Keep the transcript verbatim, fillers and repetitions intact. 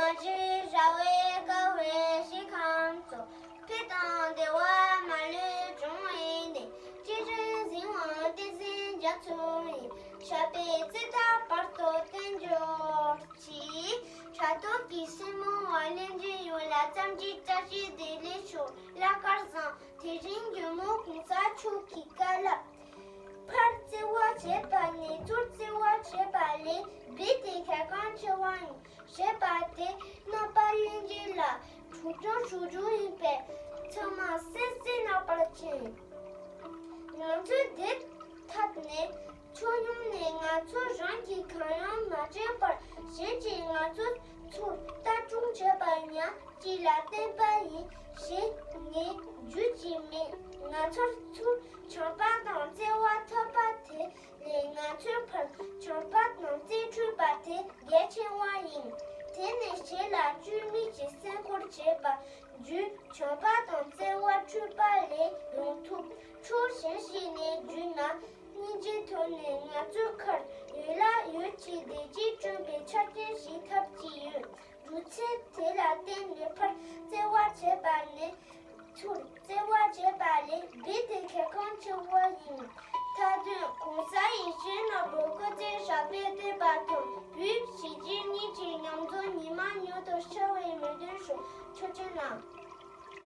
ང་ཚོའི་ར་བའི་དཀར་བའི་ཞིང་ཁམས་སུ། འཕེལ་དང་བདེ་བ་མ་ལུས་འབྱུང་བའི་གནས། སྐྱེ་ཕྲེང་གཟིགས་དབང་བསྟན་འཛིན་རྒྱ་མཚོ་ཡི། ཞབས་པད་ཚེ་མཐའི་བར་དུ་བརྟན་གྱུར་ཅིག །དྲ་ཐོག་གི་སེར་མོ་བ་ལྷན་རྒྱས་ཡོངས་ལ་བསམ་གྱིས་བཀྲ་ཤིས་བདེ་ལེགས་ཞུ། ལྷག་དཀར་བཟང་། དེ་རིང་ཇོ་མོ་གོང་ས་མཆོག་གི་བཀའ་སློབ། ཕར་བརྩེ་བ་བྱེད་པ་ནས་ཚུར་བརྩེ་བ་བྱེད་པ་ལས་རྦད་དེ་གལ་འགངས་ཆེ་བ་ཡིན། ཞེས་པ་དེ་རྣམ་པ་ལྷན་རྒྱས་ལ་སྒྲོག་སྦྱང་ཞུ་རྒྱུ་ཡིན་པས་ཚང་མ་གསན་གཟིགས་གནང་བར་བྱིན། ང་ཚོས་འདི་ཐད་ནས་ཁྱོན་ཡོངས་ནས་ང་ཚོ་རང་གིས་གང་ཡང་མ་བྱས་པར་གཞན་གྱིས་ང་ཚོ་ཚུར་ལྟ་སྐྱོང་བྱས་པ་ཉག་གཅིག་ལ་བརྟེན་པ་ཡིན་ཞེས་ངས་བརྗོད་ཀྱི་མེད། ང་ཚོར་ཚུར་བྱམས་པ་དང་བརྩེ་བ་ཐོབ་པ་དེ་ལས་ང་ཚོའི་བར་བྱམས་པ་དང་བརྩེ་འཕྲོད་པ་དེ་གལ་ཆེ་བ་ཡིན། དེ་ནས་གཞན་ལ་སྐྱོན་མེད་ཀྱི་སེམས་ཁུར་བྱེད་པ་བརྒྱུད་བྱམས་པ་དང་བརྩེ་བ་འཕྲོད་པ་ལས་ཡོང་ཐུབ། ཕྱོགས་གཞན་ཞིག་ནས་བརྒྱུད་ན་སྙིང་རྗེའི་ཐོག་ནས་ང་ཚོའི་ཁར་ཡོད་ལ་ཡོད་ཀྱི་བདེ་སྐྱིད་བསྐྲུན་པའི་ཆ་རྐྱེན་ཞིག་ཐོབ་ཀྱི་ཡོད། རྒྱུ་མཚན་དེ་ལ་བརྟེན་ནས་ཕར་བརྩེ་བ་བྱེད་པ་ནས་ཚུར་བརྩེ་བ་བྱེད་པ་ལས་རྦད་དེ་གལ་འགངས་ཆེ་བ་ཡིན། མཐའ་དོན་གོང་ས་ཡིད་བཞིན་ནོར་བུ་སྐུ་ཚེ་ཞབས་པད་བརྟན་པ་དང་བོད་གཞིས་བྱེས་གཉིས་ཀྱི་མཉམ་འཛོམས་ཉི་མ་མྱུར་དུ་ཤར་བའི་སྨོན་འདུན་ཞུ། ཆོས་ཅན་ལགས།